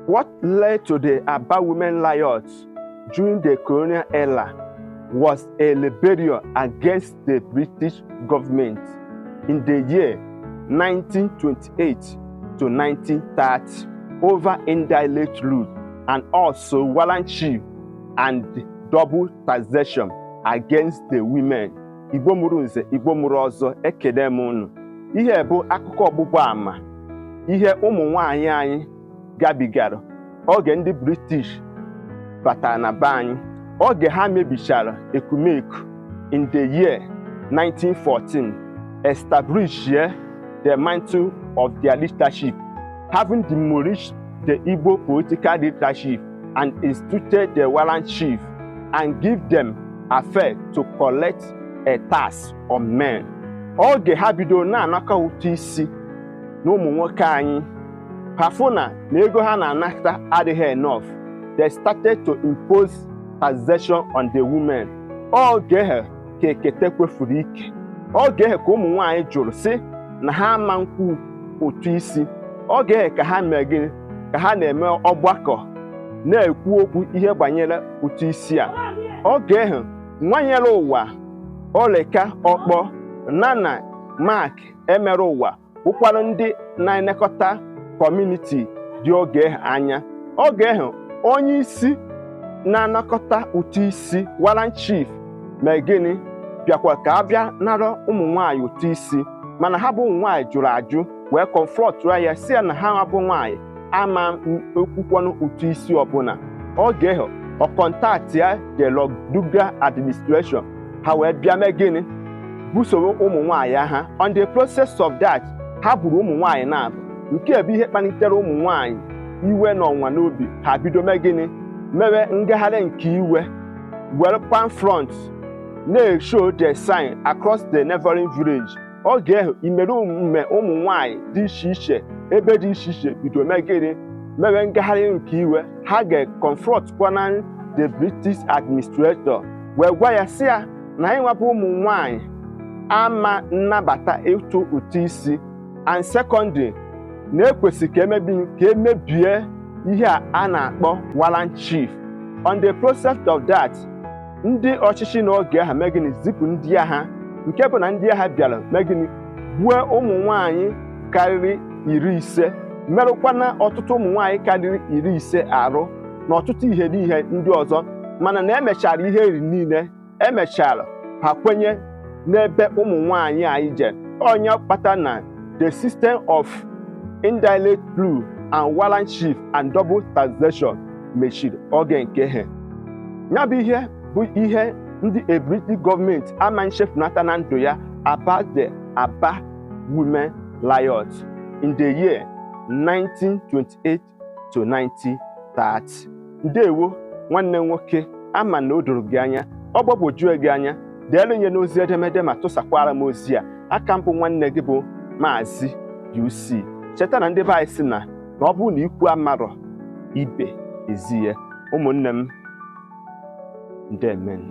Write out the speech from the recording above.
What led to the Aba women riots during the colonial era was a rebellion against the British government in the year 1928 to 1930 over indirect rule and also warrant chief and double taxation against the women. Igbo mụrụ nze, Igbo mụrụ ọzọ, ekele m unu. Ihe bụ akụkọ ọgbụgba ama ihe ụmụ nwanyị anyị gabigara oge ndị British batara na be anyị, oge ha mebichara Ekumeku in the year 1914, establish the mantle of their leadership, having demolished the Igbo political leadership and instituted the warrant chief and give them affair to collect a tax on men. Oge ha bidoro na-anakọ ụtụ isi na ụmụ nwoke anyị, ha fụ na ego ha na-anata adịghị enough. They started to impose taxation on the women. Oge ha ka ekete kwefuru ike, oge ha ka ụmụ nwanyị jụrụ sị na ha ama nkwu ụtụ isi. Oge ha ka ha mee gịnị? Ka ha na-eme ọgbakọ na-ekwu okwu ihe banyere ụtụ isi a. Oge ahụ nwanyere ụwa Oleka Ọkpọ Nana Mark Emere ụwa bụkwara ndị na-elekọta community dị oge anya. Oge ahụ onye isi na-anakọta ụtụ isi, warrant chief, mee gịnị? Bịakwa ka a bịa nara ụmụ nwanyị ụtụ isi, mana ha bụ ụmụ nwaanyị jụrụ ajụ wee confront ya, si ya na ha bụ nwaanyị ama ekwukwanụ ụtụ isi ọbụla. Oge ahụ ọ contact ya the Lord Lugard administration, ha wee bịa mee gịnị? Busoro ụmụ nwaanyị ha. On the process of that, ha gburu ụmụ nwaanyị na-abụ. Nke bụ ihe kpalitere ụmụ nwaanyị iwe na ọnwa n'obi. Ha bido mee gịnị? Mewe ngagharị nke iwe, were palm front na-show the sign across the neighboring village. Oge ahụ imerime ụmụ nwanyị dị iche iche, ebe dị iche iche, bido mee gịnị? Mewe ngagharị nke iwe. Ha ga-confront kwana the British administrator wee gwa ya sị ya na anyị nwapụ ụmụ nwanyị ama nnabata ịtụ ụtụ isi, and secondly, na-ekwesị ka emebi ka emebie ihe a na-akpọ warrant chief. On the process of that, ndị ọchịchị n'oge ahụ mee gịnị? Zipụ ndị agha, nke bụ na ndị agha bịara mee gịnị? Gbue ụmụ nwanyị karịrị 50, merụkwana ọtụtụ ụmụ nwanyị karịrị 50 arụ na ọtụtụ ihe n'ihe ndị ọzọ. Mana na emechara ihe eri niile emechara, ha kwenye n'ebe ụmụ nwanyị anyị je. Onye kpata na the system of indirect rule and warrant chief and double taxation mechiri oge nke ha. Ya bụ ihe bụ ihe ndị British gọọmenti ama nchefunata na ndụ ya about the Aba women riot in the year 1928 to 1930. Ndewo, nwanne m nwoke. Ama na o doro gị anya, ọ gbagwojue gị anya. Deelu nye n'ozi edemede ma tụsakwara m ozi a. Aka mbụ, nwanne gị bụ Maazị UC. Cheta na ndị be anyị sị na ọ bụrụ na ikwu amarọ, ibe ezi ya. Ụmụnne m, ndemen.